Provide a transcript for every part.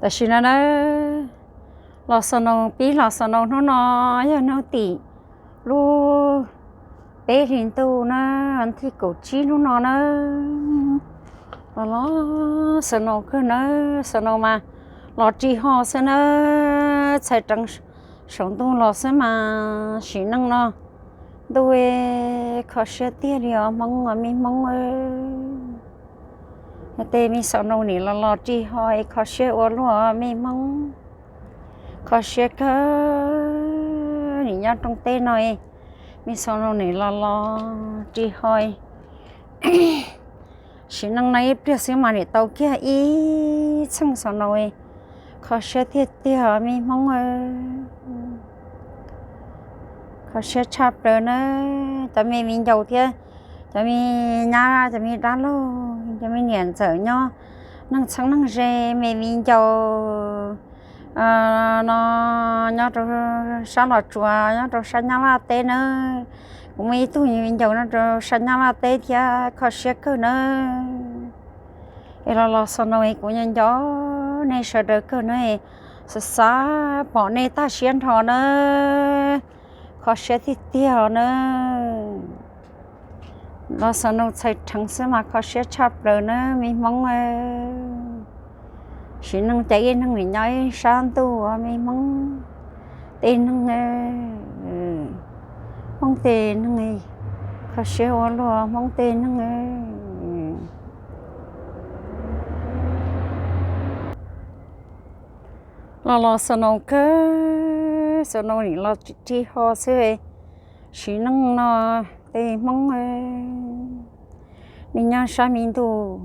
Tam sim no na, los snow, pib los snow hnub no yog hnub tim lub peb hlis ntuj na, thib kaum tsib hnub no na. Los los snow kawg na, snow mas los ris ho xwb na, txhais reev saum ntuj los xwb mas sim neej no ntuj kho siab tiag li os Hmoob, me Hmoob. Tej me snow nim los los ris ho es kho siab ua luaj me Hmoob, kho siab kawg. Nim nyob rooj teb no, me snow nim los los ris ho. Sim neej no ib pliag xwb mas nim tau kiag ib txheej snow, kho siab tiag tiag me Hmoob. Kho siab tshaj plaws na, cov me viv ncaus thiab cov me nyab, cov me dab laug, cov me niam ntxawm nyob neej txheeb neej ze, me viv ncaus no nyob rau sab Los Tsuas, nyob rau sab Nyab Laj teb na. Kuv muaj ib tug viv ncaus nyob rau sab Nyab Laj teb thiab, kho siab kawg na. Es los los snow es kuv nco nco nej sawv daws kawg na, xav xav pom nej tag siab nrho na, kho siab tiag tiag na. Los snow txhais reev xwb mas kho siab tshaj plaws na me Hmoob. Sim neej ces ib neeg nim nyob ib sab ntuj me Hmoob. Tej neeg, Hmoob tej neeg, kho siab ua luaj Hmoob tej neeg. Los los snow kawg, snow nim los ris ho xwb. Sim neej no tej Hmoob, nej nyob sab me ntuj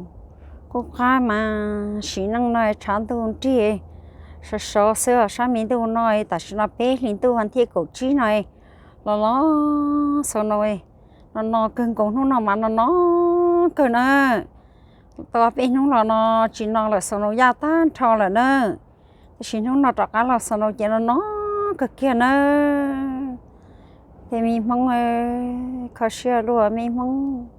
qub qab mas sim neej no tshav ntuj nrig sov sov xwb os. Sab me ntuj no tam sim no peb hlis ntuj vas thib kaum tsib no, los los snow no no kawg nkaus, hnub no mas no no kawg na. Tau peb hnub los no tsis no lawm, snow yaj tag nrho lawm na. Tab sis hnub no rov qab los snow ces no no kawg kiag na. Tej me Hmoob, kho siab luaj me Hmoob.